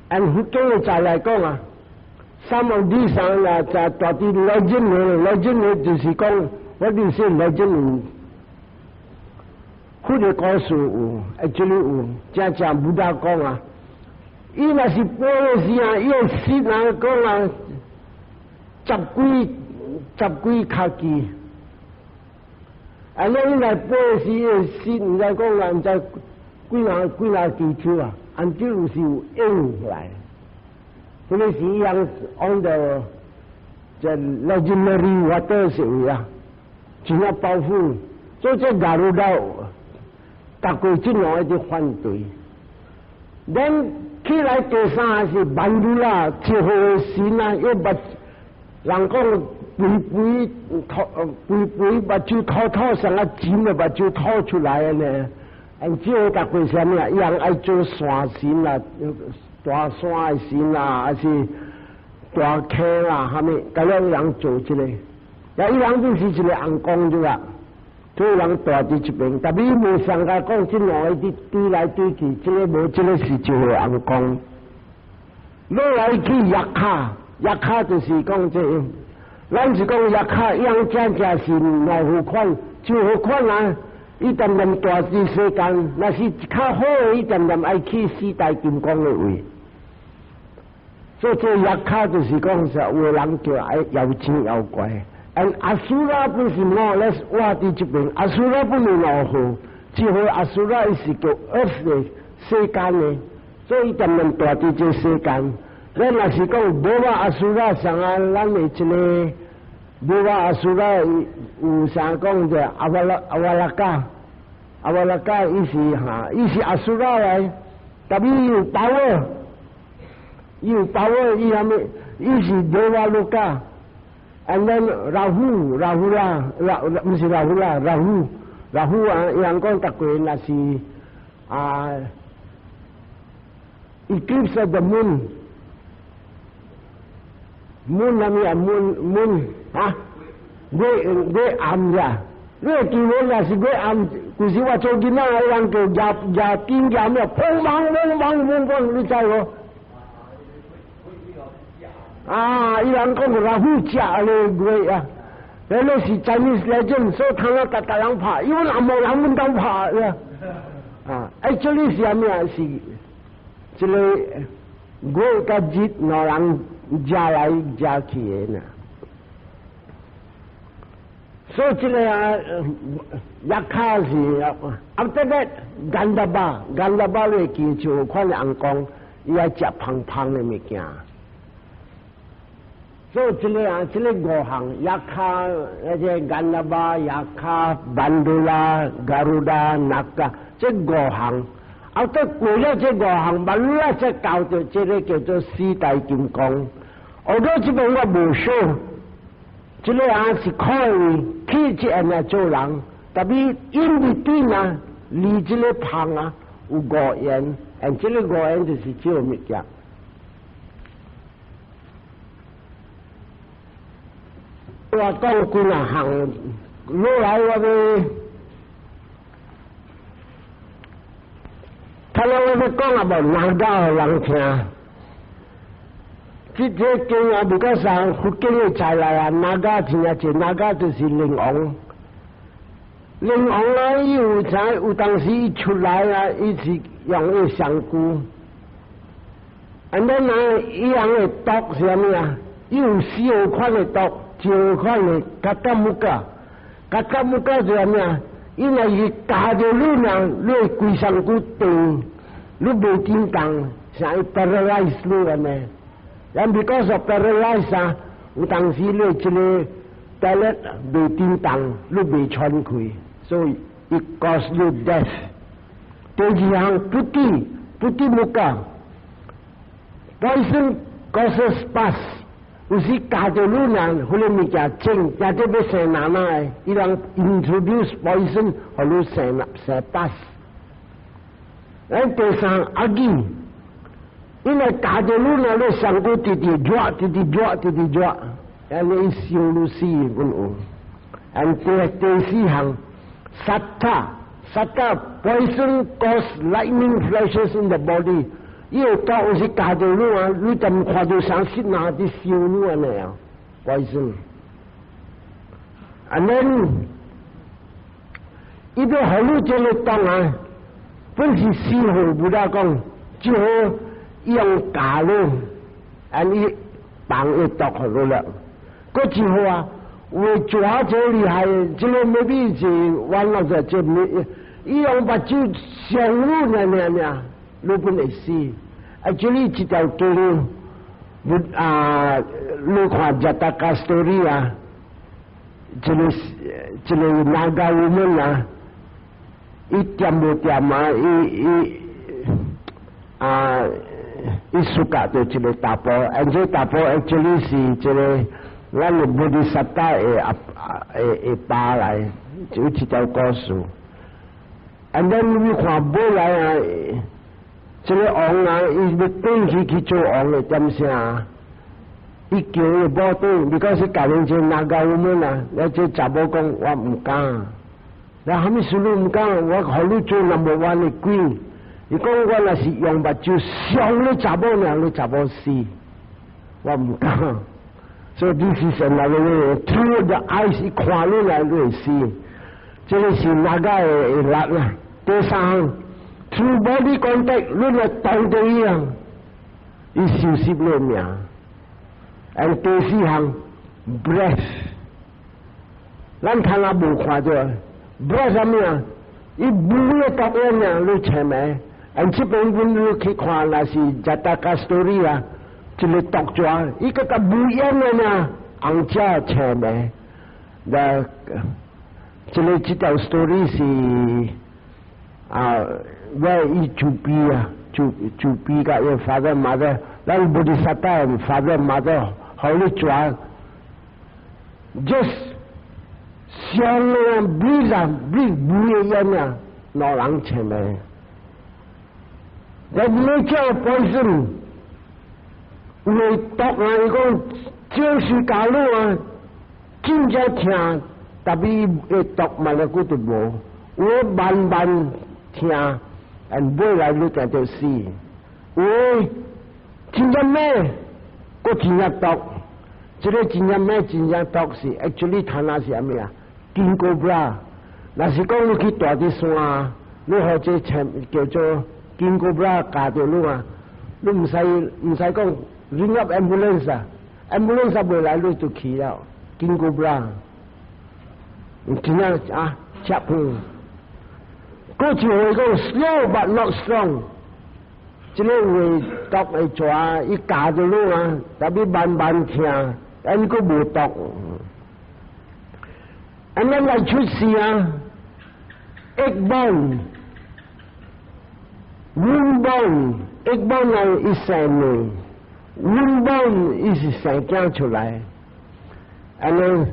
按佛經的在來講啊，三摩地上啊，在蹛佇 legend，legend 就是講，我就是 legend。佛的故事有，啊，這裡有，正正 Buddha 講啊，伊若是飛的時啊，伊的舌人講啊，十幾十幾跤機，啊！你來飛時，的舌毋知講啊，毋知幾若幾若支手啊，按這有是有影來，這个是伊人 on the 這 legendary water 是有啊，真正保護，所以這 Garuda，逐個這兩個佇反對。咱起來第三個是 Bandula，一號的神啊，又捌人講肥肥吐肥肥目睭吐吐上啊，錢的目睭吐出來的呢。按這個逐個啥物啊？伊人愛做山神啊，大山的神啊，還是大溪啦，啥物？佮了人做這个，啊，伊人就是一个尪公對啦。所以人蹛佇這邊，但伊無上共講，這兩個佇對來對去，這个無這个是一個尪公。落來去 Yakkha，Yakkha 就是講這个，咱是講 Yakkha，伊人真正是兩副款，就好款啊。伊漸漸蹛佇世間，若是較好的，伊漸漸愛去四大金剛的位。所以這 yakkha 就是講說，有的人叫愛妖精妖怪。And asura 本是我咧活佇這邊，asura 本是老好，只好 asura 伊是叫 earth 的世間的，所以漸漸蹛佇這世間。咱若是講 bhava asura 像啊，咱的這個 bhava asura 有啥講者 avala avalaka。Avalaka 伊是哈，伊是 asura 來，特別有 power，伊有 power，伊啥物？伊是 devaloka，and then Rahu Rahula，拉毋是 Rahula Rahu Rahu 啊，伊人講逐個若是啊，eclipse of the moon，moon 啥物啊？moon moon 啊，月月暗呀。你會記無？若是月暗，舊時我做囡仔，人叫舉舉燈舉咩？砰砰砰砰砰砰，你知無？啊！伊人講老虎食咧月啊，那個是 Chinese legend，所以聽了逐逐人怕，因為人無人阮兜怕啊。啊，actually 是啥物啊？是這個月佮日兩人食來食去的呢。所以這個啊，yakkha 是啊，after that gandhabba，gandhabba 你會記就款人講，伊愛食芳芳的物件。所以這個啊，這個五項，yakkha，那個 gandhabba、yakkha、bandula、garuda、naga，這五項，啊，得過了這五項，慢慢才到著這個叫做四大金剛。後頭這邊我無說。這個啊是可以去這按呢做人，特別因為對啊，離這個芳啊有五緣，and 這個五緣就是這個物件。我講幾若項，落來我欲，頭先我欲講啊無 naga 予人聽。這這經啊，比較上佛經的材料啊，naga 真正濟，naga 就是靈王。靈王啊，伊有啥？有當時伊出來啊，伊是用伊香菇。And then 啊，伊人的毒是啥物啊？伊有四個款的毒，一個款的 katamuka，katamuka 是啥物啊？伊若是咬著你呢，你會規身軀斷，你袂振動，像伊 paralyze 你按呢。And because of paralyze 啊，有當時你這個 palate 袂振動，你袂喘氣，所以 it cause you death。第二項 puti putimuka，poison causes pus，有時咬著你人，彼個物件整，食著欲生奶奶的，伊人 introduce poison，予你生生 pus。咱第三 aggi。因為咬著你若你身軀直直熱，直直熱，直直熱，按呢燒你死阮有。And 第四項，satta satta poison cause lightning flashes in the body。伊會毒有時咬著你啊，你踮看著啥爍爁佇燒你按呢啊，poison。And then 伊欲予你這個毒啊，本是師父 Buddha 講，最好。伊用咬你，按呢放伊毒予你了。閣一好啊，有蛇最厲害，這個 maybe 是完了這這沒，伊用目睭傷你爾爾爾，你本會死。啊，這裡這條經，不啊，你看 Jataka story 啊，這個這個 naga woman 啊，伊掂無掂啊，伊伊啊。伊 suka 著一個查埔，而這查埔 actually 是這個咱的 Bodhisatta 的阿的的爸來，就這條故事。And then 你看尾來啊，這個王啊，伊欲轉去去做王的點啥？伊叫伊某轉，because 教恁這 naga woman 啊，那這查某講我毋敢，那啥物事你毋敢？我予你做 number one 的 queen。伊講我若是用目睭傷你查某爾，你查某死，我毋敢。所以 this is another way. Through the eyes，伊看你來你會死。這個是 naga 的力啦。第三項，through body contact，你來當著伊啊，伊收拾你命。and 第四項，breath，咱看下無看著，breath 啥物啊？伊無咧毒煙啊，你請未？and 這邊阮你去看，若是 Jataka story 啊，一個毒蛇，伊個個無煙的呢，紅者請未？那這個這條 story 是啊，我伊祖輩啊，祖祖輩佮伊 father mother，咱 Bodhisattva father mother，予你蛇，just 上啊，breathe 啊，breathe 無煙啊，兩人請未？The nature of poison，有的毒啊，伊講就是假如啊，真正疼，tapi 伊毒嘛咧，佫都無，有的慢慢疼，and 尾來你定著死。有的真正猛，佫真正毒，這個真正猛、真正毒是 actually 睇那是啥物啊？King cobra，若是講你去蹛佇山，你予這稱叫做 king cobra 咬著你啊，你毋使講 ring up ambulance 啊，ambulance 未來你就去了，king cobra，真正啊，吃飯。閣一回講 slow but not strong，這個話毒會蛇，伊咬著你啊，tapi 慢慢疼，但閣無毒。按呢來出世啊，egg born。Womb born，egg born 來伊生的，womb born 伊是生囝出來。按呢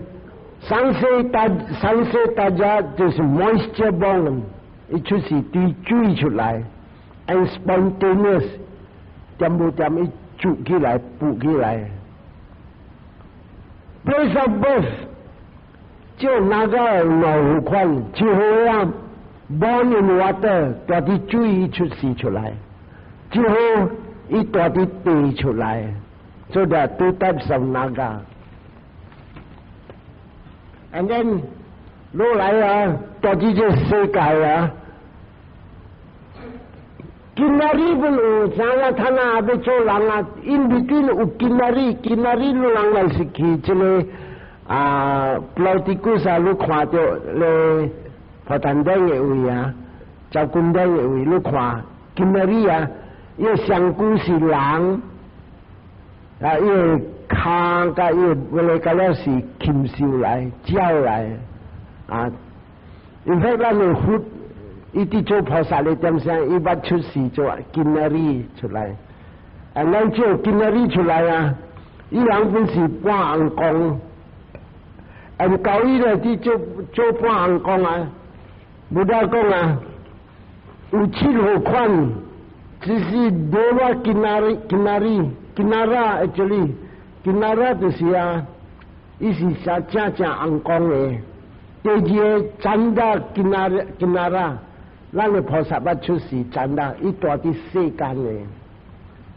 三世大三世大家就是 moisture born，伊出世滴水出來，and spontaneous，點無點伊煮起來補起來。Place of birth，就那個兩款，就好啊。Born in water，蹛佇水出世出來，就好伊蹛佇地出來，so there are two types of naga。And then 落來啊，蹛佇這世界啊，Kinnari 本有，啥啊？他那欲做人啊，in between 有 Kinnari，Kinnari 你人來是去這個啊，Pulau Tikus 啊，你看著咧。佛壇頂的位啊，趙君頂的位，你看，Kinnari 啊，伊個上古是人，啊，伊個跤佮伊個原來敢若是禽獸來、鳥來，啊，因為咱的佛，伊佇做菩薩的點聲，伊捌出世做 Kinnari 出來，啊，咱做 Kinnari 出來啊，伊人本是半紅光，啊，舊伊咧佇做做半紅光啊。Buddha 講啊，有七號款，只是 Deva Kinnari Kinnari Kinnara actually Kinnara 就是啊，伊是啥正正紅光的。第二個 Chanda Kinnara Kinnara，咱的菩薩捌出世 Chanda，伊蹛佇世間的。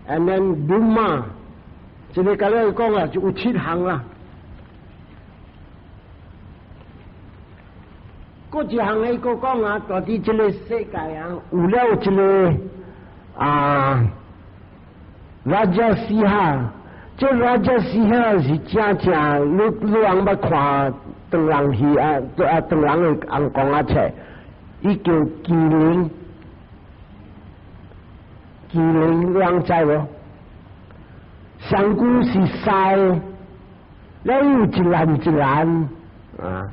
And then Duma，這個甲你講啊，就有七項啦。閣一項伊閣講啊，蹛佇這個世界啊，有了這個啊，Rajasiha，這 Rajasiha 是正正，你你人捌看唐人戲啊，啊唐人的紅光啊冊，伊叫麒麟，麒麟你人知無？上古是獅，了有一男一男啊。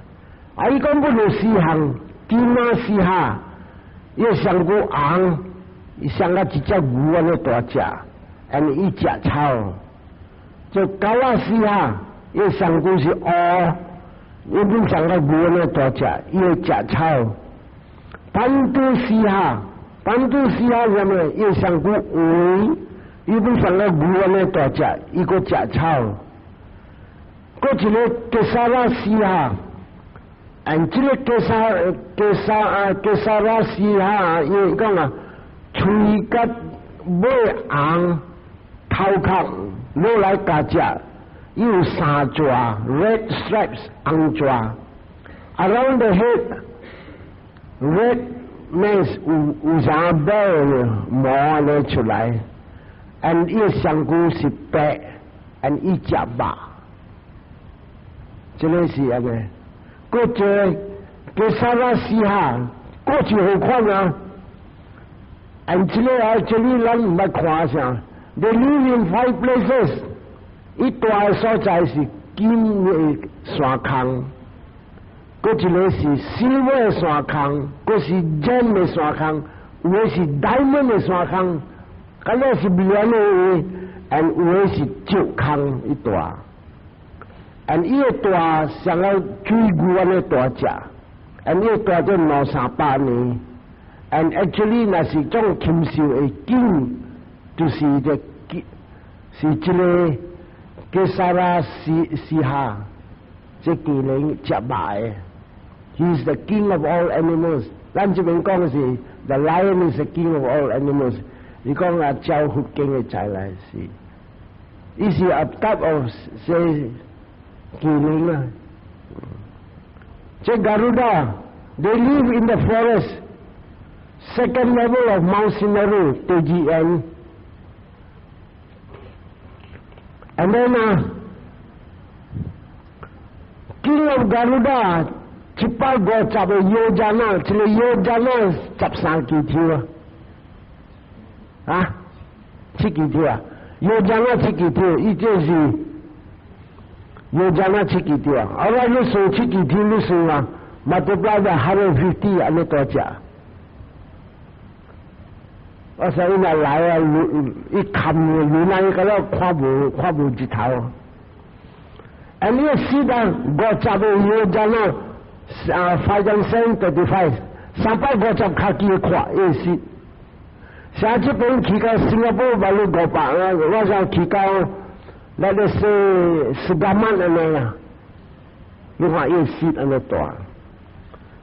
啊！伊講不如四項，金馬四下，伊上古紅，伊上個一隻牛按呢大隻，按伊食草，就狗仔四下，伊上古是烏，伊本上個牛按呢大隻，伊會食草。Pandu siha，Pandu siha 啥物？伊上古黃，伊本上個牛按呢大隻，伊閣食草。閣一個 Kesara siha。And 這個 Kesa Kesa 啊，Kesara siha，伊講啊，喙佮尾紅，頭殼落來共食，伊有三蛇 red stripes 紅蛇，around the head red means 有啥白毛咧出來，and 伊個身軀是白，and 伊食肉，這個是按呢。閣一個 Kesara Siha，閣一好款啊！and 這個啊，這裡咱毋捌看啥？They live in five places，伊蹛的所在是金的山空，閣一個是 silver 的山空，閣是 gem 的山空，有的是 diamond 的山空，敢若是免的，and 有的是石空伊蹛。and 伊個蹛像個水牛按呢大隻，and 伊個蹛做兩三百年，and actually 若是種禽獸的 king，就是這是這個 Kesara Siha，這麒麟食肉的，He is the king of all animals。咱這邊講的是 the lion is the king of all animals。伊講啊，照佛經的才來是，伊是 a type of say 麒麟啊。這 Garuda，they live in the forest。Second level of Mount Sineru，第二層。And then 啊，King of Garuda 750個 yojana，這個 yojana 13支抽啊，啊，七支抽啊，yojana 七支抽，伊這是 yojana 七支抽啊，後來你算七支抽，你算啊，multiply by 150 按呢大隻。我說伊若來啊，伊冚雲南伊個了看無日頭。啊，你四啊五十個 yojana 啊，535，350跤機闊意思。像這邊去到新加坡，嘛你500啊，我想去到那個是 Segamat 按呢啊，你看伊 seat 按呢大。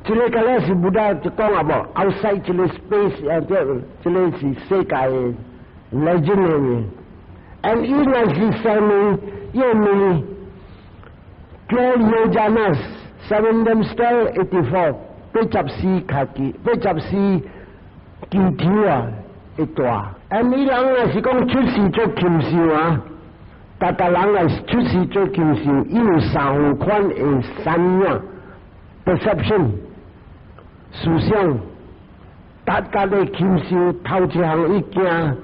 這個敢若是 Buddha 就講啊無，outside 這個 space 啊，這個是世界的 legendary。and 伊若是上面，伊面 12 yojanas seven them style 84 84跤機，84支抽啊，會大。and 伊人若是講出世做禽獸啊，逐逐人若是出世做禽獸，伊有三款的 sañña perception。思想，逐逐個禽獸頭一項伊驚，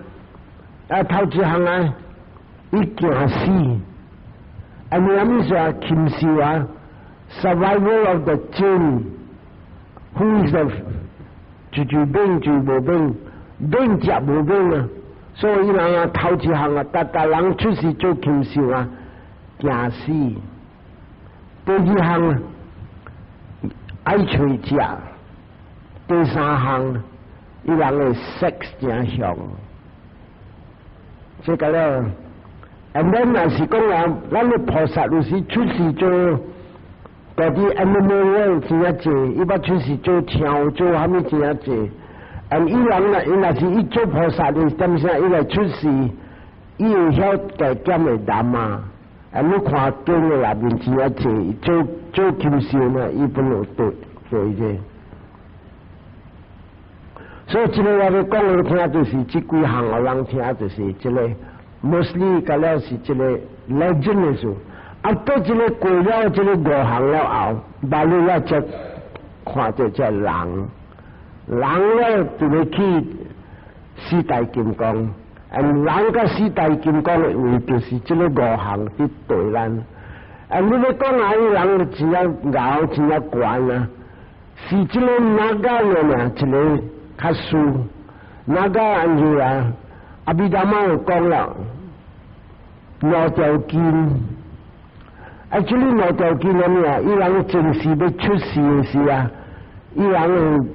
啊頭一項啊，伊驚死。啊，你啥物說禽獸啊？Survival of the chain，who is the 就就變就無變，變食無變啊！所以人啊頭一項啊，逐逐人出世做禽獸啊，驚死。第二項愛揣食。第三項，伊人的 sex 真強，這個了。啊，咱若是講啊，咱的菩薩有時出世做嗰啲 animal world 真正濟，伊捌出世做鳥做蝦米真正濟。啊，伊人若伊若是伊做菩薩的，點聲伊來出世，伊會曉加減的難啊。啊，你看經的內面真正濟，做做禽獸呢，伊本有對對這。所以這個我欲講予你聽，就是這幾項予人聽，就是這個 mostly 個了是這個 legend 的事。啊，到這個過了這個五項了後，把你了才看著這人，人咧就欲去四大金剛，啊，人佮四大金剛的位就是這個五項佇對咱。啊，你欲講啊，伊人真正𠢕，真正懸啊，是這個 Naga 呢？一個較輸，Naga 按怎啊？阿彌陀佛有講了，兩條筋，啊，這裡兩條筋啥物啊？伊人前世欲出世的時啊，伊人的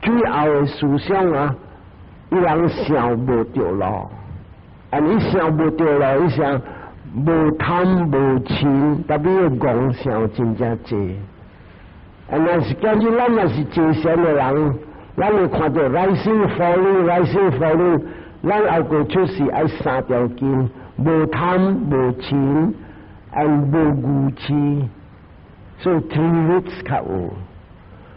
最後的思想啊，伊人想無著路，啊，伊想無著路，伊想無貪無嗔，特別戇想真正濟。啊，若是假如咱若是正常的人，咱會看著 rising falling rising falling，咱後過出世愛三條筋，無貪無嗔，and 無愚癡，所以 three roots 較有。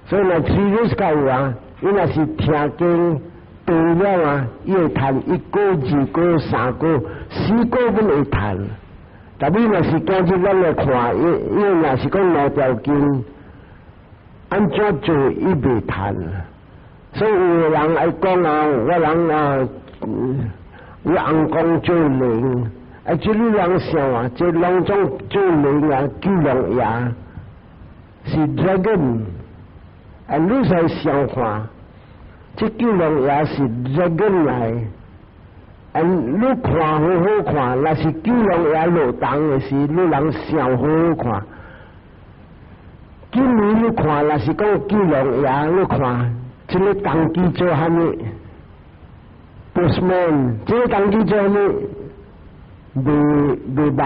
所以若 serious 較有啊，伊若是聽經對了啊，伊會趁一個、二個、三個、四個攏會趁。特別若是今日咱來看，伊伊若是講兩條經，按怎做伊袂趁。所以有的人愛講啊，我人啊，有尪公做靈，啊，這類人想啊，這攏總做靈啊，九龍爺是 dragon，啊，你使想看，這九龍爺是 dragon 來，啊，你看好好看，若是九龍爺落銅的時，你人想好好看。今年你看，若是講九龍爺，你看，這個動機做啥物？Postman，這個動機做啥物？賣賣肉，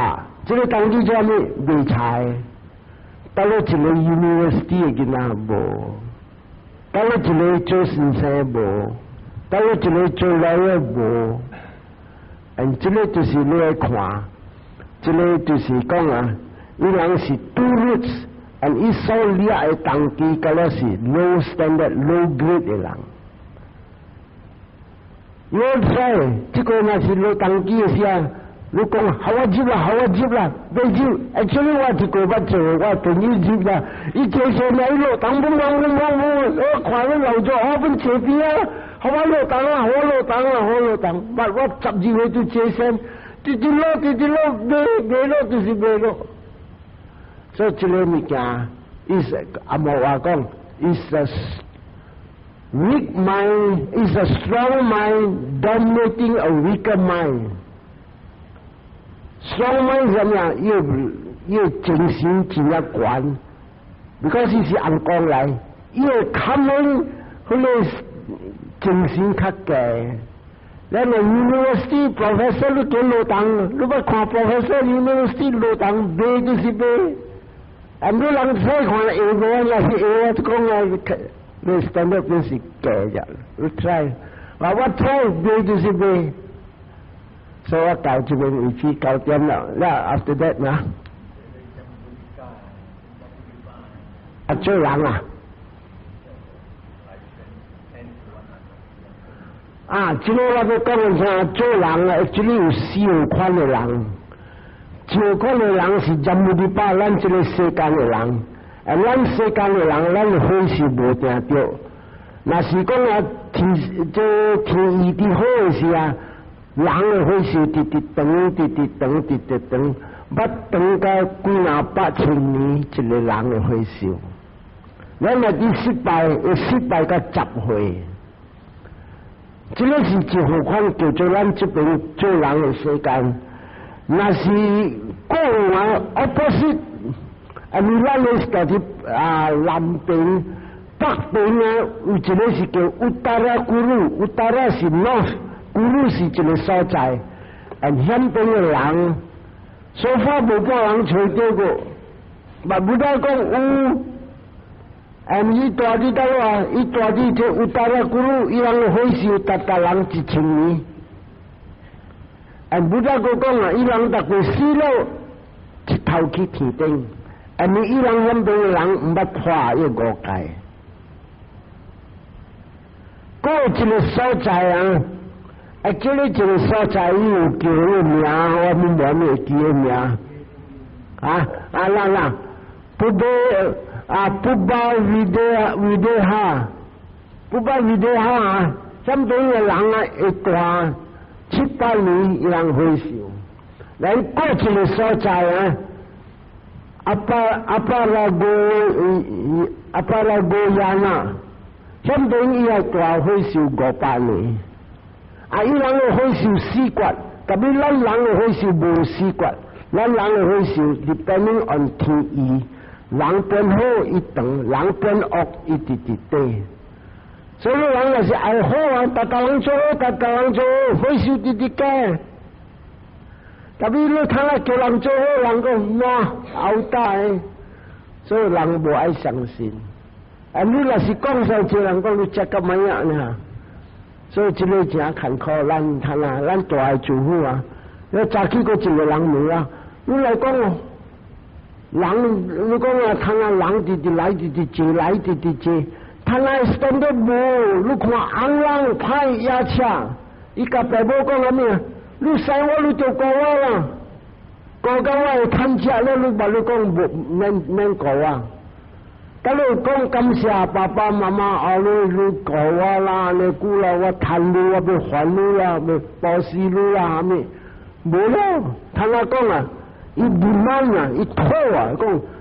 這個動機做啥物？賣菜。到了一個 university 的囡仔無，到了一個做先生無，到了一個做 lawyer 無。嗯，這個就是你來看，這個就是講啊，伊人是 two roots，and 伊所掠的動機，敢若是 low standard、low grade 的人。我知，這個若是落動機的時候，你講好啊入啦，好啊入啦，袂入，actually 我一個捌做，我朋友入啦，伊坐坐來落銅，嗡嗡嗡嗡嗡，我看你留咗，我本坐邊啊，好啊落銅啊，好落銅啊，好落銅，但我12歲就坐先，直直落，直直落，袂袂落就是袂落。所以這個物件，伊是阿無話講，is a weak mind, is a strong mind dominating a weaker mind。Strong mind 什麼？伊個精神真正懸，because 伊是尪公來，伊個 common 彼個精神較低。咱個 university professor 你見落銅，你捌看 professor university 落銅賣就是賣。啊，你人細看會無？若是會，我講啊，你 standard 本是低啫。你 try，我我 try 賣就是賣。所以我到這邊為止9點了，那 after that 呢？啊，做人啊！啊，這個我欲講啥？做人啊，這裡有四款的人，四款的人是 Jambudīpa，咱這個世間的人，啊，咱世間的人，咱歲數無定著。若是講啊，天這天意佇好的時啊，人的歲數直直長，直直長，直直長，捌長到幾若百千年一個人的歲數。咱若佇失敗，會失敗到10歲。這個是一何款叫做咱這邊做人的世間。若是過往 opposite，啊，你咱的是佇啊南邊、北邊呢，有一個是叫 Uttara Kuru，Uttara 是 north，Kuru 是一個所在。啊，遐邊的人，so far 無半人揣著過，嘛 Buddha 講有。啊！伊住佇佗落啊？伊住佇這 Uttara Kuru，伊人歲數達達人1000年。啊！Buddha 閣講啊，伊人逐個死了，一頭去天頂。啊！你伊人遐邊的人毋捌破伊五界。閣有一個所在啊！啊，這裡一個所在，伊有叫伊名，我毋無會記伊名。啊啊啦啦，不過。啊，Pubba Videha Videha，Pubba Videha 啊，這邊的人啊，會活700年，伊人歲數。來過一個所在啊，Aparago Aparagoyana，這邊伊也活歲數500年。啊，伊人的歲數四決，特別咱人的歲數無四決，咱人的歲數 depending on 天意。人變好伊長，人變惡伊直直短。所以人若是愛好啊，逐逐人做好，逐逐人做好，歲數直直加。特別你睇下叫人做好，人講哇後大，所以人無愛相信。啊，你若是講出來，一人講你食甲物仔呢？所以這個真艱苦，咱睇下咱大的主婦啊，你早起閣一個人問啊，你來講。人你講啊，睇下人直直來直直坐，來直直坐，睇下 standard 無，你看紅人歹野車，伊共爸母講啥物啊？你生我你就顧我啦，顧到我會趁食了，你嘛你講無免免顧我。甲你講感謝爸爸媽媽啊，你顧我啦，你久啦，我趁你，我欲還你啦，欲報施你啦，啥物？無咯，他那講啊，伊不滿啊，伊討啊，講。